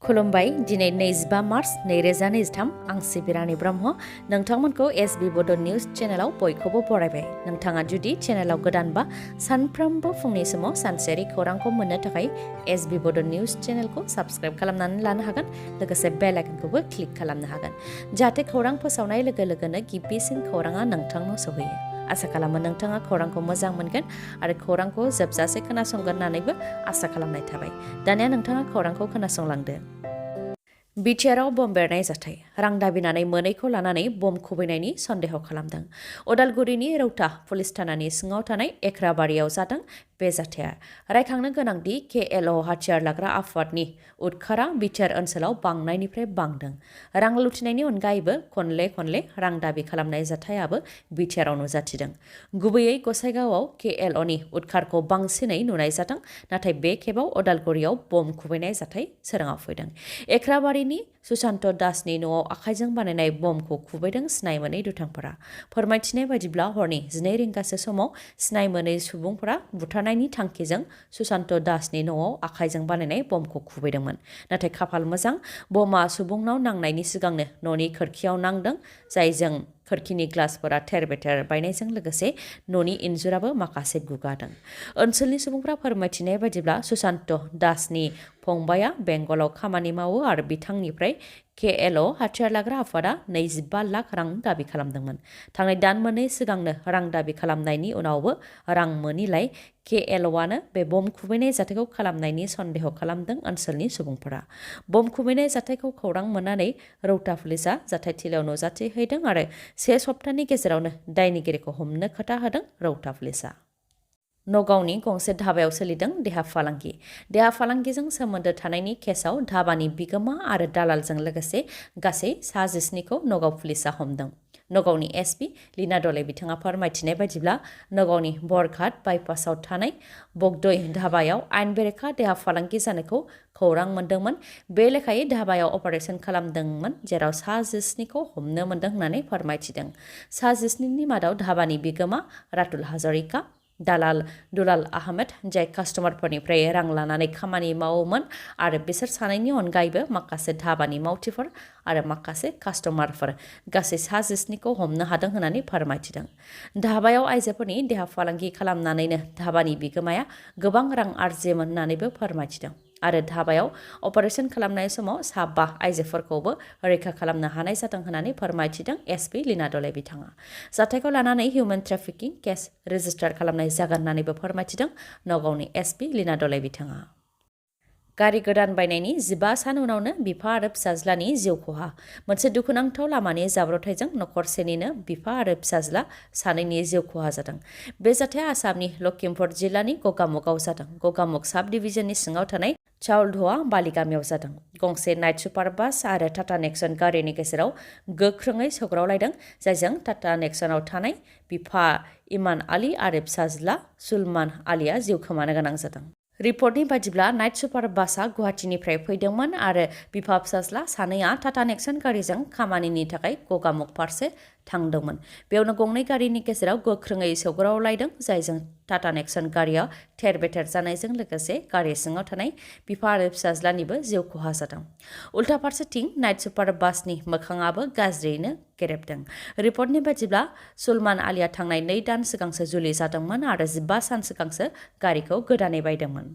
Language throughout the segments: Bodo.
खुलुमबाय दिनै 25 मार्च 2023 आं सिबिरानि ब्रह्म नोंथांमोनखौ SB Bodo News चेनेलाव बयखौबो बरायबाय। नोंथाङा जुदि चेनेलाव गोदानबा सानफ्रोमबो फुंनि समाव सानसेयारि खौरांखौ मोननो थाखाय SB Bodo News चेनेलखौ साबस्क्राइब खालामनानै लानो हागोन लोगोसे बेल आइकनखौबो क्लिक खालामनो हागोन जाहाथे खौरां फोसावनाय लोगो लोगोनो गिबिसिन खौराङा नोंथांनाव सौहैयो। आसा खालामो नोंथाङा खौरांखौ मोजां मोनगोन आरो खौरांखौ जोबजासे खोनासंगोन होननानैबो आसा खालामनाय थाबाय। दानिया नोंथाङा खौरांखौ खोनासंलांदो। BTR आव बम बेरनाय जाथाय रां दाबिनानै मोनैखौ लानानै बम खुबैनायनि सन्देह खालामदों। उदालगुरिनि रौता पुलिस थानानि सिङाव थानाय एख्राबारियाव जादों बे जाथाया। रायखांनो गोनांदि KLO हाथियार लाग्रा आफादनि उदखारा BTR ओनसोलाव बांनायनिफ्राय बांदों। रां लुथिनायनि अनगायैबो खनले खनले रां दाबि खालामनाय जाथायाबो BTR आव नुजाथिदों। गुबैयै गसाइगावआव KLOनि उदखारखौ बांसिनै नुनाय जादों नाथाय बे खेबाव उदालगुरियाव बम खुबैनाय जाथाय सोराङाव फैदों। एख्राबारिनि सुशान्त दासनि न'आव आखाइजों बानायनाय बमखौ खुबैदों सिनाय मोनै दुथांफोरा। फोरमायथिनाय बायदिब्ला हरनि 12 रिंगासो समाव सिनाय मोनै सुबुंफोरा बुथारनायनि थांखिजों सुशान्त दासनि न'आव आखाइजों बानायनाय बमखौ खुबैदोंमोन। नाथाय खाफाल मोजां बमआ सुबुंनाव नांनायनि सिगांनो न'नि खोरखियाव नांदों जायजों खोरखिनि ग्लासफोरा थेर-बेथेर बायनायजों लोगोसे न'नि इन्जुराबो माखासे गुगादों। ओनसोलनि सुबुंफ्रा फोरमायथिनाय बायदिब्ला सुशान्त दासनि फंबाया बेंगलाव खामानि मावो आरो बिथांनिफ्राय KLO हाथियार लाग्रा आफादा 25 लाख रां दाबि खालामदोंमोन। थांनाय दान मोननै सिगांनो रां दाबि खालामनायनि उनावबो रां मोनिलाय KLOआनो बे बम खुबैनाय जाथायखौ खालामनायनि सन्देह खालामदों ओनसोलनि सुबुंफोरा। बम खुबैनाय जाथायखौ खौरां मोननानै रौता पुलिसा जाथायथिलियाव नुजाथिहैदों आरो 1 सप्तानि गेजेरावनो दायनिगिरिखौ हमनो खोथा होदों रौता पुलिसा। नगावनि गंसे धाबायाव सोलिदों देहा फालांगि। देहा फालांगिजों सोमोन्दो थानायनि केसआव धाबानि बिगोमा आरो दालालजों लोगोसे गासै 19खौ नगाव पुलिसा हमदों। नगावनि SP लीना दले बिथाङा फोरमायथिनाय बायदिब्ला नगावनि बरघाट बाइपासाव थानाय बगदय धाबायाव आयेन बेरेखा देहा फालांगि जानायखौ खौरां मोन्दोंमोन। बे लेखायै धाबायाव अपारेसन खालामदोंमोन जेराव 19खौ हमनो मोन्दों होननानै फोरमायथिदों। 19नि मादाव धाबानि बिगोमा रातुल हाजरिका, दालाल दुलाल आहमेद जाय कास्टमारफोरनिफ्राय रां लानानै खामानि मावोमोन आरो बिसोर सानैनि अनगायैबो माखासे धाबानि मावथिफोर आरो माखासे कास्टमारफोर गासै 19खौ हमनो हादों होननानै फोरमायथिदों। धाबायाव आइजोफोरनि देहा फालांगि खालामनानैनो धाबानि बिगोमाया गोबां रां आरजियोमोन होननानैबो फोरमायथिदों आरो धाबायाव अपारेसन खालामनाय समाव 5 आइजोफोरखौबो रैखा खालामनो हानाय जादों होननानै फोरमायथिदों SP लीना दले बिथाङा। जाथायखौ लानानै हिउमेन ट्रेफिकिं केस रेजिस्टार खालामनाय जागोन होननानैबो फोरमायथिदों नगावनि SP लीना दले बिथाङा। गारि गोदान बायनायनि 15 सान उनावनो बिफा आरो फिसाज्लानि जिउ खहा। मोनसे दुखुनांथाव लामानि जाब्रबथायजों नखरसेनिनो बिफा आरो फिसाज्ला सानैनि जिउ खहा जादों। बे जाथाया आसामनि लखिमपुर जिल्लानि गगामुगाव जादों। गगामुग साब डिभिजननि सिङाव थानाय चाउलधआ बालि गामियाव जादों। गंसे नाइट सुपार बास आरो टाटा नेक्सन गारिनि गेजेराव गोख्रोङै सौग्रावलायदों जायजों टाटा नेक्सनाव थानाय बिफा इमान आली आरो फिसाज्ला सुलमान आलीआ जिउ खोमानो गोनां जादों। रिपर्टनि बायदिब्ला नाइट सुपार बासआ गुवाहाटीनिफ्राय फैदोंमोन आरो बिफा फिसाज्ला सानैया टाटा नेक्सन गारिजों खामानिनि थाखाय गगामुग फारसे थांदोंमोन। बेयावनो गंनै गारिनि गेजेराव गोख्रोङै सौग्रावलायदों जायजों टाटा नेक्सन गारिया थेर-बेथेर जानायजों लोगोसे गारि सिङाव थानाय बिफा आरो फिसाज्लानिबो जिउ खहा जादों। उल्था फारसेथिं नाइट सुपार बासनि मोखाङाबो गाज्रियैनो गेरेबदों। रिपर्टनि बायदिब्ला सुलमान आलीया थांनाय 2 दान सिगांसो जुलि जादोंमोन आरो 15 सान सिगांसो गारिखौ गोदानै बायदोंमोन।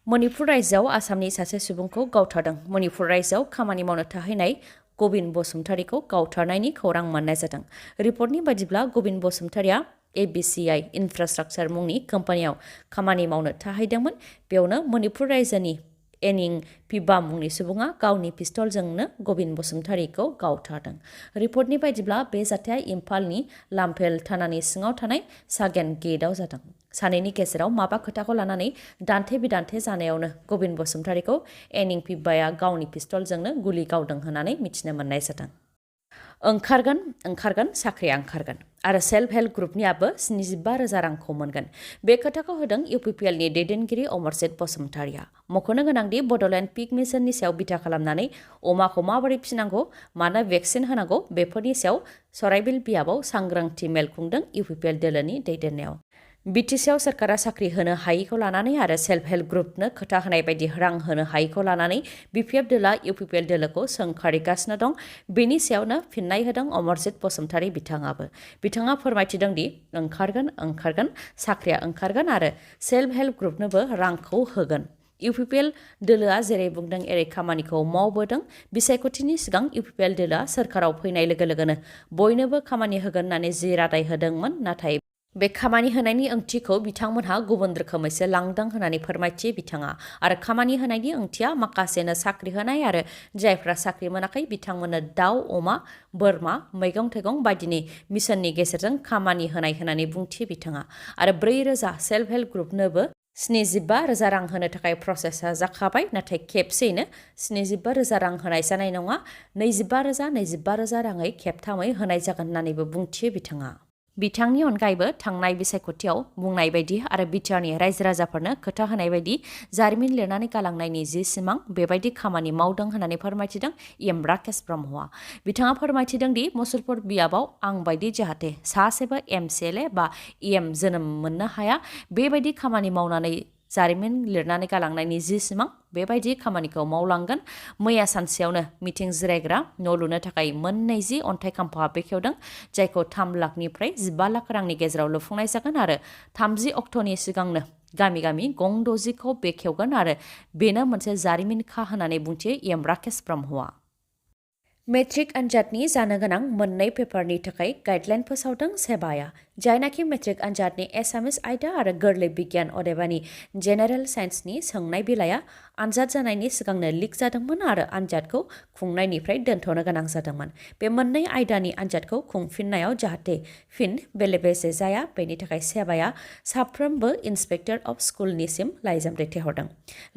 मणिपुर रायजोआव आसामनि सासे सुबुंखौ गावथारदों। मणिपुर रायजोआव खामानि मावनो थाहैनाय गबिन बसुमतारीखौ गावथारनायनि खौरां मोननाय जादों। रिपर्टनि बायदिब्ला गबिन बसुमतारीया ABCI इन्फ्रास्ट्राक्चार मुंनि कम्पानियाव खामानि मावनो थाहैदोंमोन। बेयावनो मणिपुर रायजोनि एनिं पिबा मुंनि सुबुङा गावनि पिस्तलजोंनो गबिन बसुमतारीखौ गावथारदों। रिपर्टनि बायदिब्ला बे जाथाया इम्फालनि लामफेल थानानि सिङाव थानाय सागेन गेटआव जादों। सानैनि गेजेराव माबा खोथाखौ लानानै दान्थे-बिदान्थे जानायावनो गबिन बसुमतारीखौ एनिं पिबाया गावनि पिस्तलजोंनो गुलि गावदों होननानै मिथिनो मोननाय जादों। ओंखारगोन साख्रिया ओंखारगोन आरो सेल्फ हेल्प ग्रुपनियाबो 75,000 रांखौ मोनगोन। बे खोथाखौ होदों UPPLनि दैदेनगिरि अमरजित बसुमतारीया। मख'नो गोनांदि बड'लेण्ड पिग मिशननि सायाव बिथा खालामनानै अमाखौ माबोरै फिनांगौ, मानो भेक्सिन होनांगौ बेफोरनि सायाव सराइबिल बियाबाव सांग्रांथि मेल खुंदों UPPL दोलोनि दैदेननायाव। बिटिसिआव सरकारा साख्रि होनो हायैखौ लानानै आरो सेल्फ हेल्प ग्रुपनो खोथा होनाय बायदि रां होनो हायैखौ लानानै बिपिएफ दोला इउपिपिएल दोलोखौ सोंखारिगासिनो दं। बेनि सायावनो फिन्नाय होदों अमरजित बसुमतारी बिथाङाबो। बिथाङा फोरमायथिदों दि ओंखारगोन साख्रिया ओंखारगोन आरो सेल्फ हेल्प ग्रुपनोबो रांखौ होगोन। इउपिपिएल दोलोआ जेरै बुंदों एरै खामानिखौ मावबोदों। बिसायख'थिनि सिगां इउपिपिएल दोलोआ सोरखाराव फैनाय लोगो लोगोनो बयनोबो खामानि होगोन होननानै जि रादाय होदोंमोन, नाथाय बे खामानि होनायनि ओंथिखौ बिथांमोनहा गुबुन रोखोमैसो लांदों होननानै फोरमायथियो बिथाङा। आरो खामानि होनायनि ओंथिया माखासेनो साख्रि होनाय आरो जायफ्रा साख्रि मोनाखै बिथांमोननो दाउ, अमा, बोरमा, मैगं थाइगं बायदिनि मिशननि गेजेरजों खामानि होनाय होननानै बुंथियो बिथाङा। आरो 4,000 सेल्फ हेल्प ग्रुपनोबो 75,000 रां होनो थाखाय प्रसेसा जाखाबाय, नाथाय खेबसेयैनो 75,000 रां होनाय जानाय नङा। 25,000 राङै खेबथामै होनाय जागोन होननानैबो बुंथियो बिथाङा। बिथांनि अनगायैबो थांनाय बिसायख'थियाव बुंनाय बायदि आरो बिटिआरनि रायजो राजाफोरनो खोथा होनाय बायदि जारिमिन लिरनानै गालांनायनि जि सिमां बेबायदि खामानि मावदों होननानै फोरमायथिदों एम राकेश ब्रह्मआ। बिथाङा फोरमायथिदों दि मुसलपुर बियाबाव आं बायदि जाहाथे सासेबो एमसिएलए बा इएम जोनोम मोननो हाया, बेबायदि खामानि मावनानै जारिमिन लिरनानै गालांनायनि जि सिमां बेबायदि खामानिखौ मावलांगोन। मैया सानसेयावनो मिथिं जिरायग्रा न' लुनो थाखाय 40 अन्थाइ खाम्फा बेखेवदों, जायखौ 3 लाखनिफ्राय 15 लाख रांनि गेजेराव लुफुंनाय जागोन आरो 30 अक्ट'नि सिगांनो गामि गामि गं 60खौ बेखेवगोन आरो बेनो मोनसे जारिमिनखा होननानै बुंथियो एम राकेश ब्रह्मआ। मेट्रिक आनजादनि जानो गोनां मोननै पेपारनि थाखाय गाइडलाइन फोसावदों सेबाया। जायनाखि मेट्रिक आनजादनि एसामिस आयदा आरो गोरलै बिगियान अदेबानि जेनेरेल साइन्सनि सोंनाय बिलाइया आनजाद जानायनि सिगांनो लिक जादोंमोन आरो आनजादखौ खुंनायनिफ्राय दोनथ'नो गोनां जादोंमोन। बे मोननै आयदानि आनजादखौ खुंफिननायाव जाहाथे फिन बेले बेजे जाया बेनि थाखाय सेबाया साफ्रोमबो इन्सपेक्टर अफ स्कुलनिसिम लाइजाम दैथायहरदों।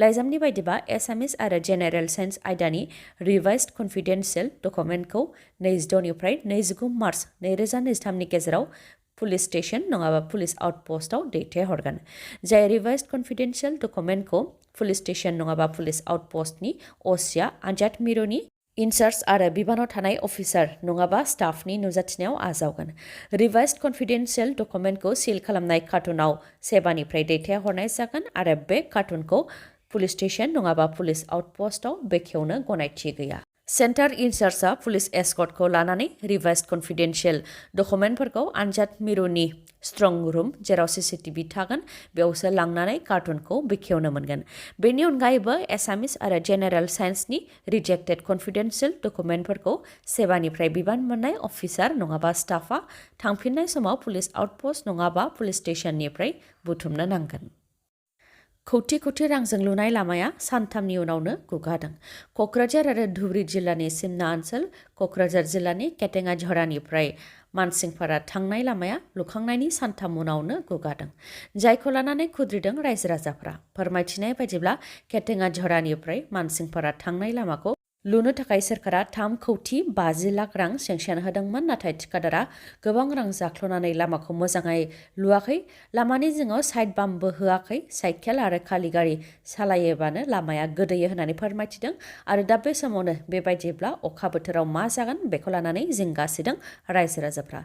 लाइजामनि बायदिबा एसामिस आरो जेनेरेल साइन्स आयदानि रिभाइस्ड कन्फिडेन्सियेल डकुमेन्टखौ 26निफ्राय 29 मार्च 2023नि गेजेराव पुलिस स्टेशन नङाबा पुलिस आउटपस्टआव दैथायहरगोन। जाय रिभाइस्ड कन्फिडेन्सियेल डकुमेन्टखौ पुलिस स्टेशन नङाबा पुलिस आउटपस्टनि असिया आनजाद मिरुनि इनचार्ज आरो बिबानाव थानाय अफिसार नङाबा स्टाफनि नुजाथिनायाव आजावगोन। रिभाइस्ड कन्फिडेन्सियेल डकुमेन्टखौ सिल खालामनाय कार्टुनाव सेबानिफ्राय दैथायहरनाय जागोन आरो बे कार्टुनखौ पुलिस स्टेशन नङाबा पुलिस आउटपस्टआव बेखेवनो गनायथि गैया। सेन्टार इनचार्जआ पुलिस एस्कर्टखौ लानानै रिभाइस्ड कन्फिडेन्सियेल डकुमेन्टफोरखौ आनजाद मिरुनि स्ट्रं रुम जेराव सीसीटीवी थागोन बेयावसो लांनानै कार्टुनखौ बेखेवनो मोनगोन। बेनि अनगायैबो एसामिस आरो जेनेरेल साइन्सनि रिजेक्टेड कन्फिडेन्सियेल डकुमेन्टफोरखौ सेबानिफ्राय बिबान मोननाय अफिसार नङाबा स्टाफआ थांफिननाय समाव पुलिस आउटपस्ट नङाबा पुलिस स्टेशननिफ्राय बुथुमनो नांगोन। कौटि रांजों लुनाय लामाया सानथामनि उनावनो गुगादों। क'क्राझार आरो धुबुरी जिल्लानि सिमना ओनसोल, क'क्राझार जिल्लानि केटेङा झरानिफ्राय मानसिंपारा थांनाय लामाया लुखांनायनि सानथाम उनावनो गुगादों। जायखौ लानानै खुद्रिदों रायजो राजाफ्रा। फोरमायथिनाय बायदिब्ला केटेङा झरानिफ्राय मानसिंपारा थांनाय लामाखौ लुनो थाखाय सोरखारा 3,50 लाख रां सेंसन होदोंमोन, नाथाय थिकादारा गोबां रां जाख्ल'नानै लामाखौ मोजाङै लुवाखै। लामानि जिङाव साइड बाम्पबो होआखै। साइकेल आरो खालि गारि सालायोबानो लामाया गोदोयो होननानै फोरमायथिदों आरो दा बे समावनो बेबायदिब्ला अखा बोथोराव मा जागोन बेखौ लानानै जिंगासिदों रायजो राजाफ्रा।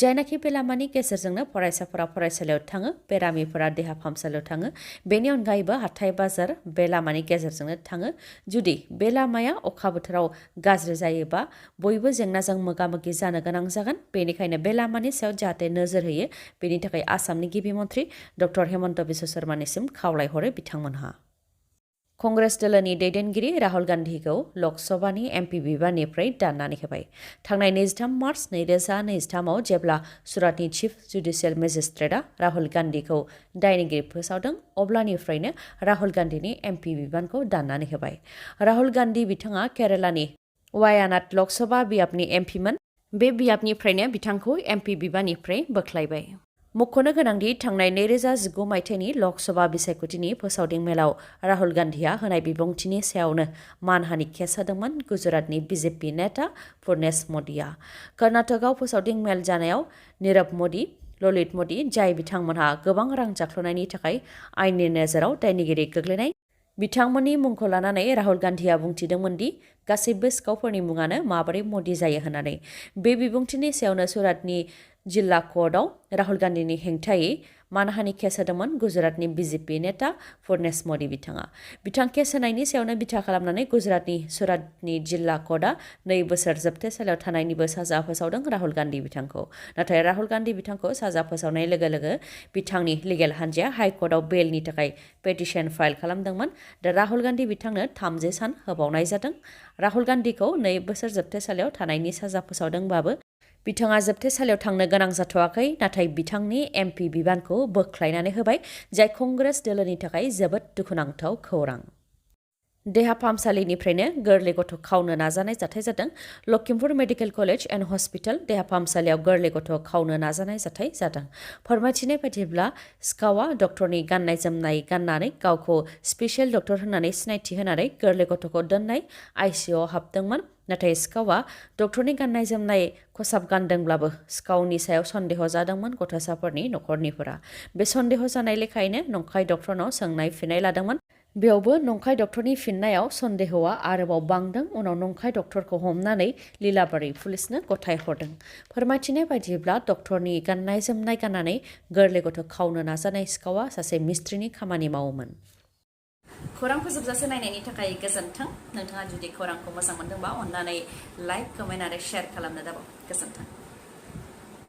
जायनाखि बे लामानि गेजेरजोंनो फरायसाफोरा फरायसालियाव थाङो, बेरामिफोरा देहा फाहामसालियाव थाङो, बेनि अनगायैबो हाथाय बाजार बे लामानि गेजेरजोंनो थाङो। जुदि बे लामाया अखा बोथोराव गाज्रि जायोबा बयबो जेंनाजों मोगा मोगि जानो गोनां जागोन। बेनिखायनो बे लामानि सायाव जाहाथे नोजोर होयो बेनि थाखाय आसामनि गिबि मन्थ्रि डक्टर हेमन्त बिश्व शर्मानिसिम खावलायहरो बिथांमोनहा। कंग्रेस दोलोनि दैदेनगिरि राहुल गान्धीखौ लकसभानि एमपि बिबाननिफ्राय दाननानै होबाय। थांनाय 23 मार्च 2023आव जेब्ला सुरातनि चिफ जुडिशियेल मेजिस्ट्रेटआ राहुल गान्धीखौ दायनिगिरि फोसावदों अब्लानिफ्रायनो राहुल गान्धीनि एमपि बिबानखौ दाननानै होबाय। राहुल गान्धी बिथाङा केरालानि वायानाड लकसभा बियाबनि एमपिमोन। बे बियाबनिफ्रायनो बिथांखौ एमपि बिबाननिफ्राय बोख्लायबाय। मख'नो गोनांदि थांनाय 2019 मायथाइनि लकसभा बिसायख'थिनि फोसावदिं मेलाव राहुल गान्धीआ होनाय बिबुंथिनि सायावनो मानहानि केस होदोंमोन गुजरातनि बिजेपि नेता पुर्नेश मदिआ। कर्नाटकआव फोसावदिं मेल जानायाव नीरव मोदी, ललित मोदी, जाय बिथांमोनहा गोबां रां जाख्ल'नायनि थाखाय आयेननि नोजोराव दायनिगिरि गोग्लैनाय, बिथांमोननि मुंखौ लानानै राहुल गान्धीआ बुंथिदोंमोन दि गासैबो सिखावफोरनि मुङानो माबोरै मोदी जायो होननानै। बे बिबुंथिनि सायावनो सुरातनि जिल्ला कर्टआव राहुल गान्धीनि हेंथायै मानहानि केस होदोंमोन गुजरातनि बीजेपी नेता फुर्नेश मदि बिथाङा। बिथां केस होनायनि सायावनो बिथा खालामनानै गुजरातनि सुरातनि जिल्ला कर्टआ 2 बोसोर जोबथेसालियाव थानायनिबो साजा फोसावदों राहुल गान्धी बिथांखौ। नाथाय राहुल गान्धी बिथांखौ साजा फोसावनाय लोगो लोगो बिथांनि लिगेल हान्जाया हाइकर्टआव बेलनि थाखाय पेटिशन फाइल खालामदोंमोन। दा राहुल गान्धी बिथांनो 30 सान होबावनाय जादों। राहुल गान्धीखौ 2 बोसोर जोबथेसालियाव थानायनि साजा फोसावदोंबाबो बिथाङा जोबथेसालियाव थांनो गोनां जाथ'वाखै। नाथाय बिथांनि एमपि बिबानखौ बोख्लायनानै होबाय, जाय कंग्रेस दोलोनि थाखाय जोबोद दुखुनांथाव खौरां। देहा फाहामसालिनिफ्रायनो गोरलै गथ' खावनो नाजानाय जाथाय जादों। Lakhimpur medical college and hospital देहा फाहामसालियाव गोरलै गथ' खावनो नाजानाय जाथाय जादों। फोरमायथिनाय बायदिब्ला सिखावा डक्टरनि गाननाय जोमनाय गाननानै गावखौ स्पेसियेल डक्टर होननानै सिनायथि होनानै गोरलै गथ'खौ दोननाय आइसिइउआव हाबदोंमोन। नाथाय सिखावा डक्टरनि गाननाय जोमनाय खसाब गानदोंब्लाबो सिखावनि सायाव सन्देह जादोंमोन गथ'साफोरनि नखरनिफोरा। बे सन्देह जानाय लेखायैनो नंखाय डक्टरनाव सोंनाय फिननाय लादोंमोन। बेयावबो नंखाय डक्टरनि फिननायाव सन्देहआ आरोबाव बांदों। उनाव नंखाय डक्टरखौ हमनानै लीलाबारी पुलिसनो गथायहरदों। फोरमायथिनाय बायदिब्ला डक्टरनि गाननाय जोमनाय गाननानै गोरलै गथ' खावनो नाजानाय सिखावा सासे मिस्ट्रिनि खामानि मावोमोन। खौरां फोजोबजासे नायनायनि थाखाय गोजोन्थों। नोंथाङा जुदि खौरांखौ मोजां मोनदोंबा अन्नानै लाइक, कमेन्ट आरो शेयार खालामनो दाबाव। गोजोन्थों।